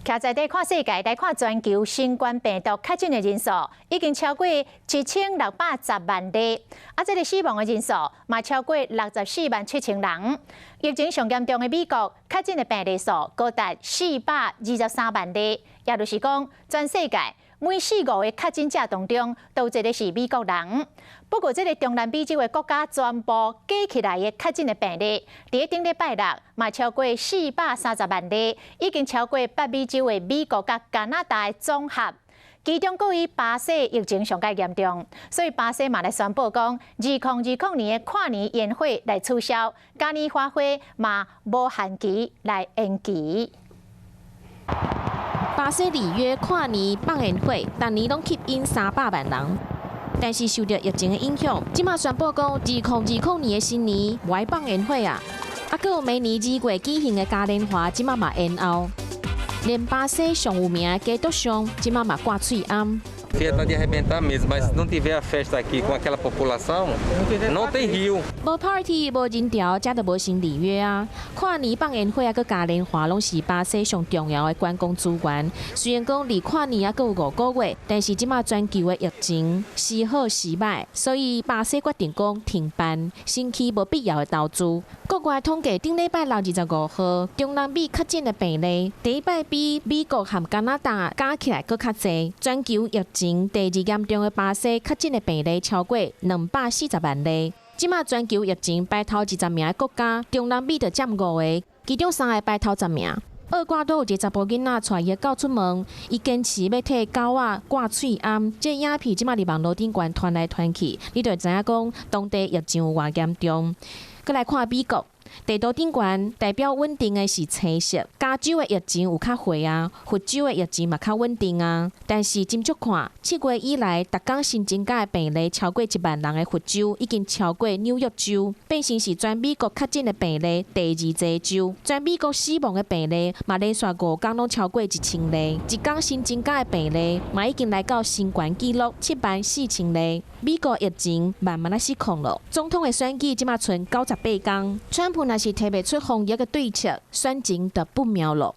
徛在地看世界，來看全球新冠病毒確診的人數已經超過1610萬例，啊，這个死亡的人數嘛超過64萬7千人。疫情上嚴重的美國確診的病例數高達423萬例，也就是講，全世界每四五个確診者當中，都有一个是美國人。不過，這个中南美洲的國家全部加起來的確診的病例，佇頂禮拜六嘛超過430萬例，已經超過北美洲的美國佮加拿大的總和。其中，閣以巴西疫情上蓋嚴重，所以巴西嘛來宣布講，2020年的跨年煙火來取消，嘉年華會嘛無限期來延期。巴西里約跨年放煙火，逐年攏吸引300萬人。但是受著疫情的影響，這馬宣布講，2020年的新年無愛放煙火啊！啊，閣有每年2月舉行的嘉年華，這馬嘛延後。連巴西上有名的基督像，這馬嘛掛喙罨。 Fiesta de arrebentar mesmo, mas se não tiver a festa aqui com aquela população, não tem Rio. 無 party 無人潮，這就無成里約啊！跨年放煙火啊，閣嘉年華攏是巴西上重要的觀光資源。雖然講離跨年猶閣有5個月，但是這馬全球的疫情時好時歹，所以巴西決定講停辦，省去無必要的投資。國外統計，頂禮拜六25號，中南美確診的病例，第一擺比美國和加拿大加起來閣較濟。全球疫情第二嚴重的巴西確診的病例超過240萬例。這馬全球疫情排頭20名的國家，中南美就佔五个，其中三个排頭10名。厄瓜多有一个查埔囡仔帶伊的狗出門，伊堅持欲替狗仔掛喙罨。這个影片這馬佇網路頂懸傳來傳去，你就會知影講當地疫情有偌嚴重。閣來看美國，地圖頂懸代表穩定的是青色，加州的疫情有較緩啊，佛州的疫情嘛較穩定啊。但是斟酌看，7月以來，逐工新增加的病例超過1萬人的佛州，已經超過紐約州，變成是全美國確診的病例第二濟州。全美國死亡的病例嘛連續五工攏超過1000例，一工新增加的病例嘛已經來到新懸紀錄7萬4千例。美國疫情慢慢仔失控了，總統的選舉這馬賰98工，川普若是提袂出防疫的對策，選情就不妙了。